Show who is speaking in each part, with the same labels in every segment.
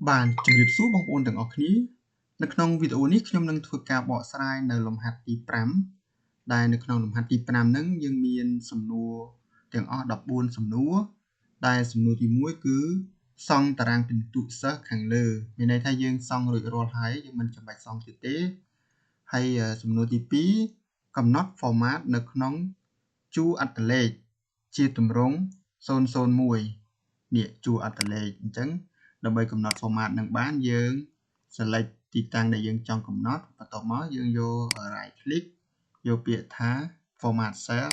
Speaker 1: បាទជំរាបសួរបងប្អូនទាំងអស់គ្នានៅក្នុងវីដេអូនេះខ្ញុំនឹងធ្វើការបកស្រាយនៅលំហាត់ទី5ដែលនៅក្នុងលំហាត់ទី5ហ្នឹងយើងមានសំណួរទាំងអស់14សំណួរដែលសំណួរទី1គឺសង់តារាងពិន្ទុសិស្សខាងលើមានន័យថាយើងសង់រួចរាល់ហើយយើងមិនចាំបាច់សង់ទៀតទេហើយសំណួរទី2កំណត់ format នៅក្នុងជួរអត្តលេខជាទម្រង់001នេះជួរអត្តលេខអញ្ចឹងដើម្បីកំណត់ format នឹងបានយើង select ទីតាំងដែលយើងចង់កំណត់បន្ទាប់មកយើងយក right click យកពាក្យថា format cell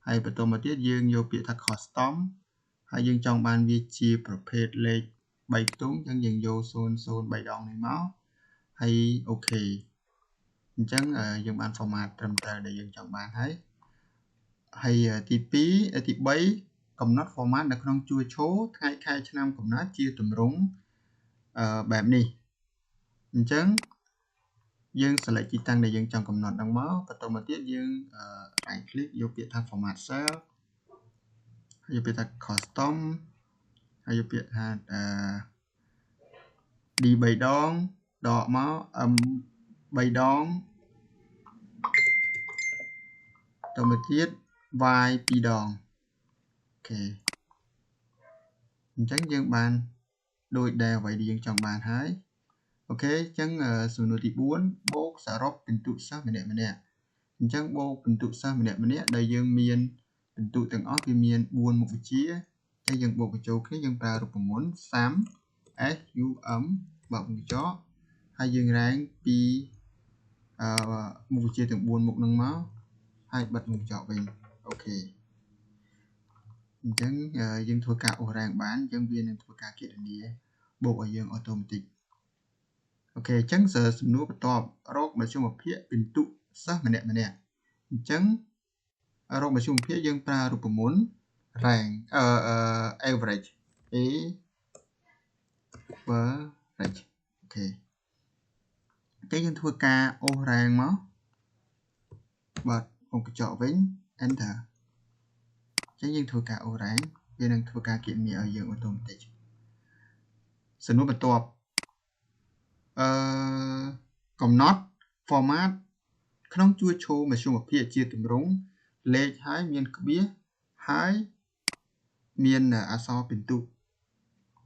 Speaker 1: ហើយបន្តមកទៀតយើងយកពាក្យថា custom ហើយយើងចង់បានវាជាប្រភេទលេខ3ខ្ទង់អញ្ចឹងយើងយក0 0 3ដងនេះមកហើយ OK អញ្ចឹងយើងបាន format ត្រឹមត្រូវដែលយើងចង់បានហើយហើយទី2ទី3កំណត់ format នៅក្នុងជួរឈរថ្ងៃខែឆ្នាំកំណត់ជាទម្រង់បែបនេះអញ្ចឹងយើង select ទីតាំងដែលយើងចង់កំណត់ហ្នឹងមកបន្តមកទៀតយើង right click យកពាក្យថា format cell ហើយយកពាក្យថា custom ហើយយកពាក្យថា D 3ដងដកមក M 3ដងតមកទៀត Y 2ដង OK អញ្ចឹងយើងបានដូចដែលអ្វីដែលយើងចង់បានហើយ OK អញ្ចឹងសំណួរទី4បូកសរុបពិន្ទុសិស្សម្នាក់ម្នាក់អញ្ចឹងបូកពិន្ទុសិស្សម្នាក់ម្នាក់ដែលយើងមានពិន្ទុទាំងអស់វាមាន4មុខវិជ្ជាអញ្ចឹងយើងបូកបញ្ចូលគ្នាយើងប្រើរូបមន្ត sum s u m បូកបញ្ចកហើយយើងរែងពីមុខវិជ្ជាទាំង4មុខហ្នឹងមកហើយបិទមុខបញ្ចកវិញ OK អញ្ចឹងយើងធ្វើការអូសរែងបានអញ្ចឹងវានឹងធ្វើការគណនាបូកឲ្យយើង automatic OK អញ្ចឹងសំណួរបន្ទាប់រកមធ្យមភាគពិន្ទុសិស្សម្នាក់ម្នាក់អញ្ចឹងរកមធ្យមភាគយើងប្រើរូបមន្តរែងaverage a average OK អញ្ចឹងយើងធ្វើការអូសរែងមកបាទវងកញ្ចក់វិញ enter អញ្ចឹងយើងធ្វើការអូសរែងវានឹងធ្វើការគណនាឲ្យយើង automatic សំណួរបន្ទាប់កំណត់ format ក្នុងជួរឈរមធ្យមភាគជាទម្រង់លេខហើយមានក្បៀសហើយមានអក្សរពិន្ទុ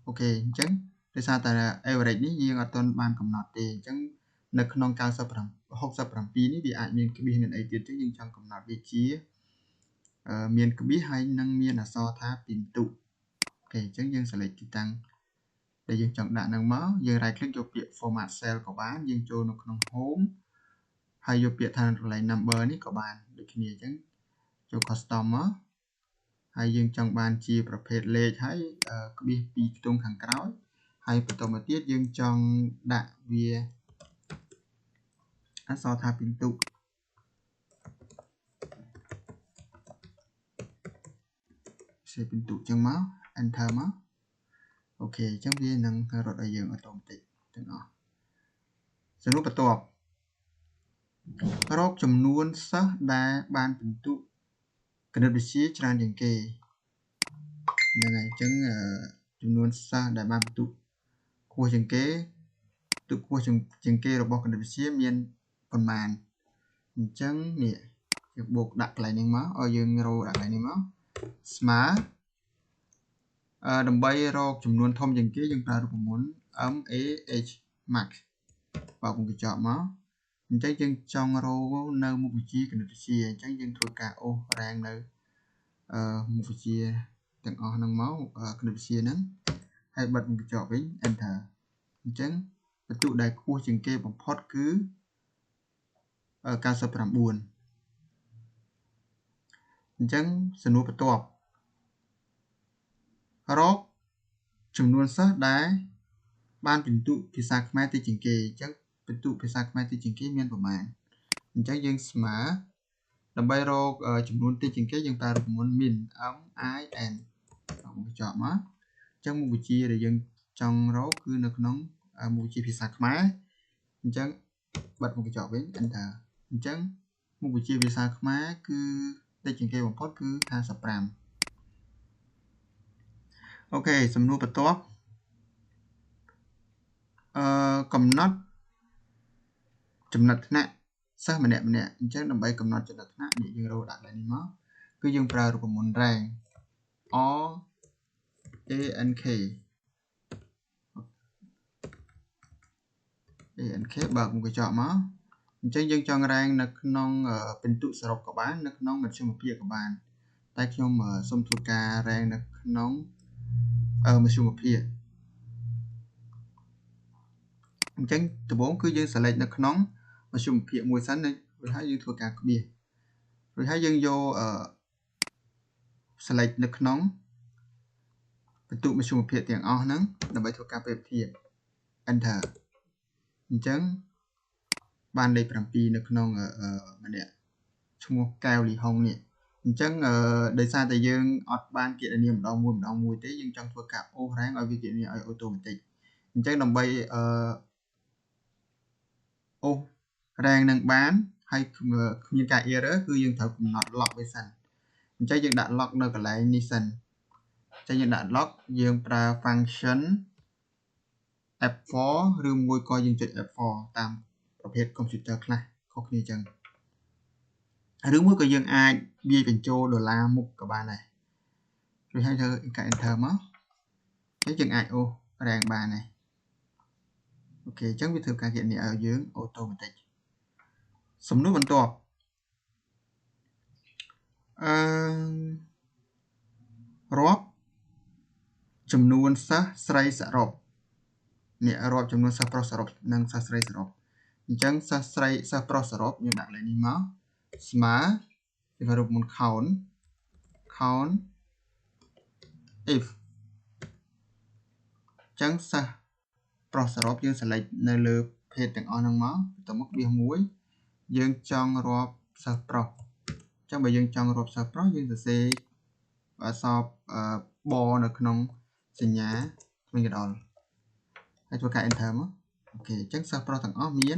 Speaker 1: OK អញ្ចឹងដោយសារតែ average នេះយើងអត់ទាន់បានកំណត់ទេអញ្ចឹងនៅក្នុង95 67នេះវាអាចមានក្បៀសមានអីទៀតអញ្ចឹងយើងចង់កំណត់វាជាមានក្បៀសហើយនឹងមានអក្សរថាពិន្ទុ OK អញ្ចឹងយើង select ទីតាំងដែលយើងចង់ដាក់នឹងមកយើង right click យកពាក្យ format cell ក៏បានយើងចូលនៅក្នុង home ហើយយកពាក្យថាកន្លែង number នេះក៏បានដូចគ្នាអញ្ចឹងចូល custom មកហើយយើងចង់បានជាប្រភេទលេខហើយក្បៀស2ខ្ទង់ខាងក្រោយហើយបន្តមកទៀតយើងចង់ដាក់វាអក្សរថាពិន្ទុសេពិន្ទុចឹងមក enter មក OK អញ្ចឹងវានឹងរត់ឲ្យយើង automatic ទាំងអស់សំណួរបន្ទាប់រកចំនួនសិស្សដែលបានពិន្ទុគណិតវិទ្យាច្រើនជាងគេហ្នឹងហើយអញ្ចឹងចំនួនសិស្សដែលបានពិន្ទុខ្ពស់ជាងគេទុខ្ពស់ជាងគេរបស់គណិតវិទ្យាមានប៉ុន្មានអញ្ចឹងនេះយើងបូកដាក់កន្លែងនេះមកឲ្យយើងរកដាក់កន្លែងនេះមកស្មើដើម្បីរកចំនួនធំជាងគេយើងប្រើរូបមន្ត M A H max បើកវងកញ្ចក់មកអញ្ចឹងយើងចង់រកនៅមុខវិជ្ជាគណិតវិទ្យាអញ្ចឹងយើងធ្វើការអូសរែងនៅមុខវិជ្ជាទាំងអស់ហ្នឹងមកគណិតវិទ្យាហ្នឹងហើយបិទវងកញ្ចក់វិញ enter អញ្ចឹងពិន្ទុដែលខ្ពស់ជាងគេបំផុតគឺ99អញ្ចឹងសំណួរបន្ទាប់រកចំនួនសិស្សដែលបានពិន្ទុភាសាខ្មែរតិចជាងគេអញ្ចឹងពិន្ទុភាសាខ្មែរតិចជាងគេមានប្រមាណអញ្ចឹងយើងស្មើដើម្បីរកចំនួនតិចជាងគេយើងប្រើរូបមន្ត min m i n មកចប់មកអញ្ចឹងមុខវិជ្ជាដែលយើងចង់រកគឺនៅក្នុងមុខវិជ្ជាភាសាខ្មែរអញ្ចឹងបិទមុខកញ្ចក់វិញ enter អញ្ចឹងមុខវិជ្ជាភាសាខ្មែរគឺតិចជាងគេបំផុតគឺ55 OK សំណួរបន្ទាប់ អឺកំណត់ចំណិតថ្នាក់សិស្សម្នាក់ម្នាក់អញ្ចឹងដើម្បីកំណត់ចំណិតថ្នាក់នេះយើងរកដាក់កន្លែងនេះមកគឺយើងប្រើរូបមន្ត rank R A N K A N K បើកមុខកញ្ចក់មកអញ្ចឹងយើងចង់ rank នៅក្នុងពិន្ទុសរុបក៏បាននៅក្នុងមធ្យមភាគក៏បានតែខ្ញុំសូមធ្វើការ rank នៅក្នុងមធ្យមភាគអញ្ចឹងដំបូងគឺយើង select នៅក្នុងមធ្យមភាគមួយសិនរួចហើយយើងធ្វើការក្បៀសរួចហើយយើងយក select នៅក្នុងពិន្ទុមធ្យមភាគទាំងអស់ហ្នឹងដើម្បីធ្វើការប្រៀបធៀប enter អញ្ចឹងបានលេខ7នៅក្នុងម្នាក់ឈ្មោះកែវលីហុងនេះអញ្ចឹងដោយសារតែយើងអត់បានគណនាម្ដងមួយម្ដងមួយទេយើងចង់ធ្វើការអូសរ៉ាងឲ្យវាគណនាឲ្យអូតូម៉ាទិកអញ្ចឹងដើម្បីអូសរ៉ាងនឹងបានហើយគ្មានការ error គឺយើងត្រូវកំណត់ lock វាសិនអញ្ចឹងយើងដាក់ lock នៅកន្លែងនេះសិនអញ្ចឹងយើងដាក់ lock យើងប្រើ function F4 ឬមួយក៏យើងចុច F4 តាមប្រភេទ computer ខ្លះខុសគ្នាអញ្ចឹងឬមួយក៏យើងអាចវាយបញ្ចូលដុល្លារមុខក៏បានដែររួចហើយធ្វើការ enter មកហើយយើងអាចអូសរ៉ាងបានដែរអូខេអញ្ចឹងវាធ្វើការគណនាឲ្យយើងអូតូម៉ាទិកសំណួរបន្ទាប់អឺរាប់ចំនួនសិស្សស្រីសរុបនេះរាប់ចំនួនសិស្សប្រុសសរុបនិងសិស្សស្រីសរុបអញ្ចឹងសិស្សស្រីសិស្សប្រុសសរុបយើងដាក់លេខនេះមកស្មើពីរូបមន្ត count count if អញ្ចឹងសិស្សប្រុសសរុបយើង select នៅលើភេទទាំងអស់ហ្នឹងមកបន្ទាប់មកក្បៀសមួយយើងចង់រាប់សិស្សប្រុសអញ្ចឹងបើយើងចង់រាប់សិស្សប្រុសយើងសរសេរអក្សរបនៅក្នុងសញ្ញាធ្មេញកណ្ដុរហើយធ្វើការ enter មកអូខេអញ្ចឹងសិស្សប្រុសទាំងអស់មាន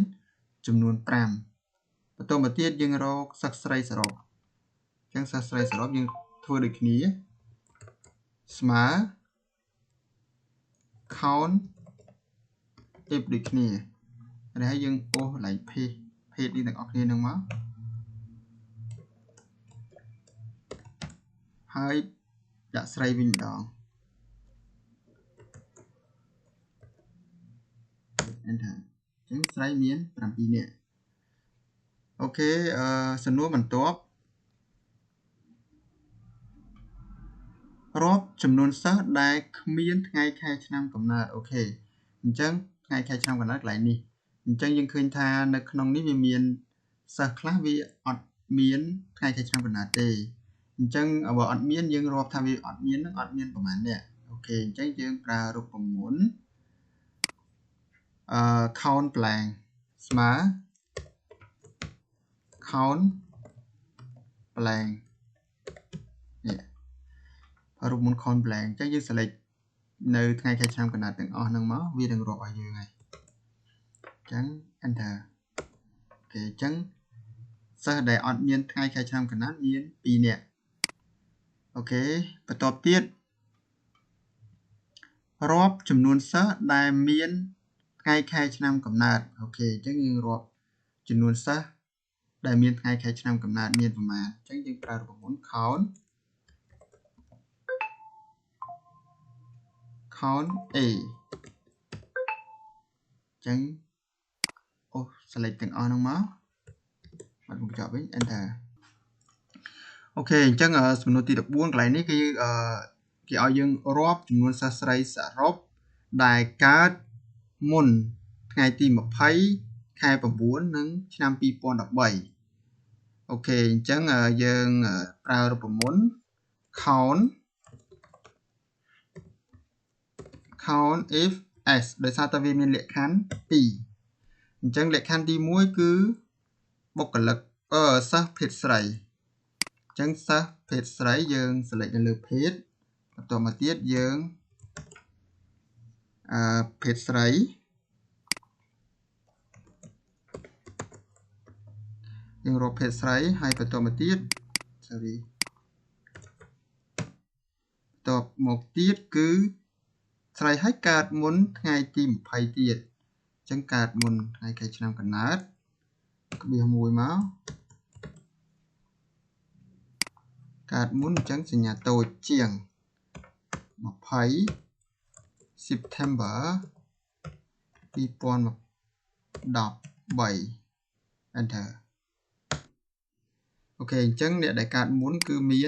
Speaker 1: ចំនួន5បន្តមកទៀតយើងរកសិស្សស្រីសរុបអញ្ចឹងសិស្សស្រីសរុបយើងធ្វើដូចគ្នាស្មើ count if ដូចគ្នាហើយយើងអូសកន្លែងភេទនេះទាំងអស់គ្នានឹងមកហើយដាក់ស្រីវិញម្ដង enter អញ្ចឹងស្រីមាន7នាក់អូខេសំណួរបន្ទាប់រាប់ចំនួនសិស្សដែលគ្មានថ្ងៃខែឆ្នាំកំណើតអូខេអញ្ចឹងថ្ងៃខែឆ្នាំកំណើតកន្លែងនេះអញ្ចឹងយើងឃើញថានៅក្នុងនេះវាមានសិស្សខ្លះវាអត់មានថ្ងៃខែឆ្នាំកំណើតទេអញ្ចឹងបើអត់មានយើងរាប់ថាវាអត់មាននឹងអត់មានប្រហែលអ្នកអូខេអញ្ចឹងយើងប្រើរូបមន្តcount blank ស្មើ count blank នេះរូបមន្ត count blank អញ្ចឹងយើង select នៅថ្ងៃខែឆ្នាំកំណើតទាំងអស់ហ្នឹងមកវានឹងរាប់ឲ្យយើងហើយអញ្ចឹង enter អូខេអញ្ចឹងសិស្សដែលអត់មានថ្ងៃខែឆ្នាំកំណើតមាន2នាក់អូខេបន្ទាប់ទៀតរាប់ចំនួនសិស្សដែលមានថ្ងៃខែឆ្នាំកំណើតអូខេអញ្ចឹងយើងរាប់ចំនួនសិស្សដែលមានថ្ងៃខែឆ្នាំកំណើតមានប្រមាណអញ្ចឹងយើងប្រើរូបមន្ត count count a អញ្ចឹងអូ select ទាំងអស់ហ្នឹងមកបាត់មុខចប់វិញ enter អូខេអញ្ចឹងសំណួរទី14កន្លែងនេះគឺគេឲ្យយើងរាប់ចំនួនសិស្សស្រីសរុបដែលកើតមុនថ្ងៃទី20ខែ9និងឆ្នាំ2013អូខេអញ្ចឹងយើងប្រើរូបមន្ត count count if s ដោយសារតែវាមានលក្ខខណ្ឌ2អញ្ចឹងលក្ខខណ្ឌទី1គឺបុគ្គលិកសិស្សភេទស្រីអញ្ចឹងសិស្សភេទស្រីយើង select នៅលើភេទបន្តមកទៀតយើងភេទស្រីយើងរកភេទស្រីហើយបន្តមកទៀត sorry បន្ទាប់មកទៀតគឺស្រីហើយកើតមុនថ្ងៃទី20ទៀត អញ្ចឹងកើតមុនថ្ងៃខែឆ្នាំកំណើតក្បៀសមួយមកកើតមុនអញ្ចឹងសញ្ញាតូចជាង20 September 2013 enter។ OK អញ្ចឹងអ្នកដែលកើតមុនគឺមាន